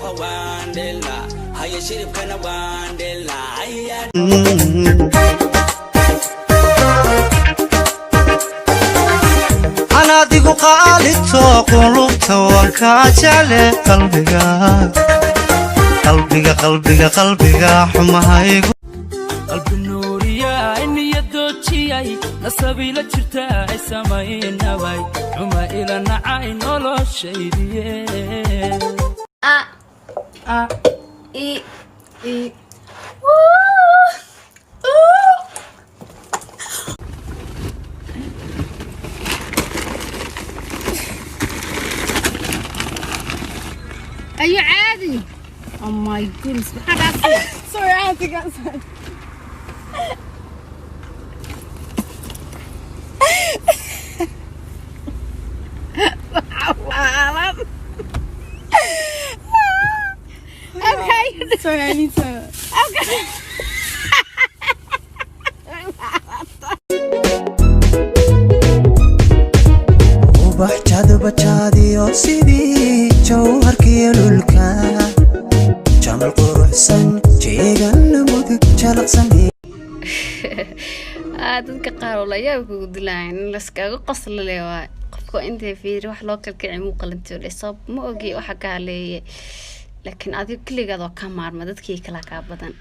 Dhawaqa waan dheelnaa, haye, shiribkana waan dheelnaa, hayaa. Anaadigu qaalito, qulubta waan kaa jecle, qalbiga, qalbiga, qalbiga, qalbiga xumahaygu. Qalbi nuuriyay, niyadoojiyay, nasabiila jirtaay, samaynabay xuma ila nacay noloshaydiye. A A I I U U. Are you caadi? Oh my goodness, maxaa dhaafay? Sorry, I had to get some. Waalan. Okay. Sorry, I need to. Okay. Ubax jadbajaadiyo sidii jawharkiyo lulka, jamal quruxsan, jeegan lamud jalaqsan. Dadka qaar oo layaab kugu dilayan in laskaga qoslo le waay. Qofka intay fiiri wax loo kalkici muu qalantiyo dhe, sabab ma ogi waxa ka haleeye, laakiin adiga keligaad oo ka maarma dadkii kala kaa badan.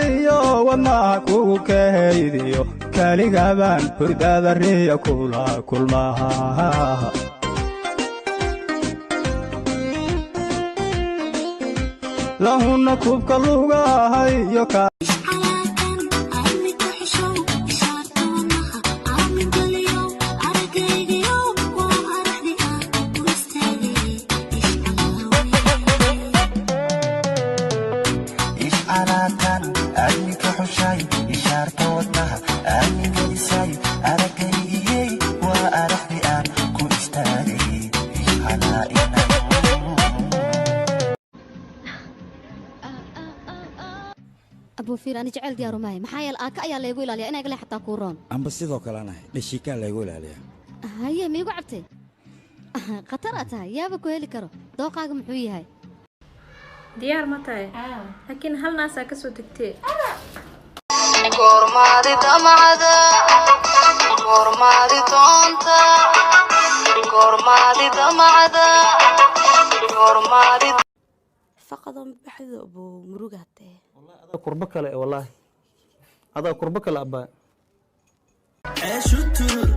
Iyo wadnaha kugu kahaydiyo, kaligabaan hurdada riya kula kulmaha. Lahuna kubka lugahayo. Ishcalaatan adnika xushay, ishaarta wadnaha aamin gelisay, aragaygiyey, waa araxdi aan ku istaagay. Ishcalaa. Abuufiir, ani jecel diyaaru maahay, maxaa yeele aaka ayaa laygu ilaaliya inaa igale xataa kuu roon. Amba sidoo kalena dhashiikaa laygu ilaaliyaa. Haye, miigu cabtay? Khatar aa tahay, yaaba ku heli karo. Dooqaaga muxuu yahay? Diyaar ma tahay? Laakiin hal naasaa kasoo degtee. Goormaadi damacda, goormaadi doonta, goormaadi damacda, goormaadi. Faqadon baxdo buu murugatee. Adaa kurbo kale, wallaahi adaa kurbo kale, abbaa. Ceeshu tur.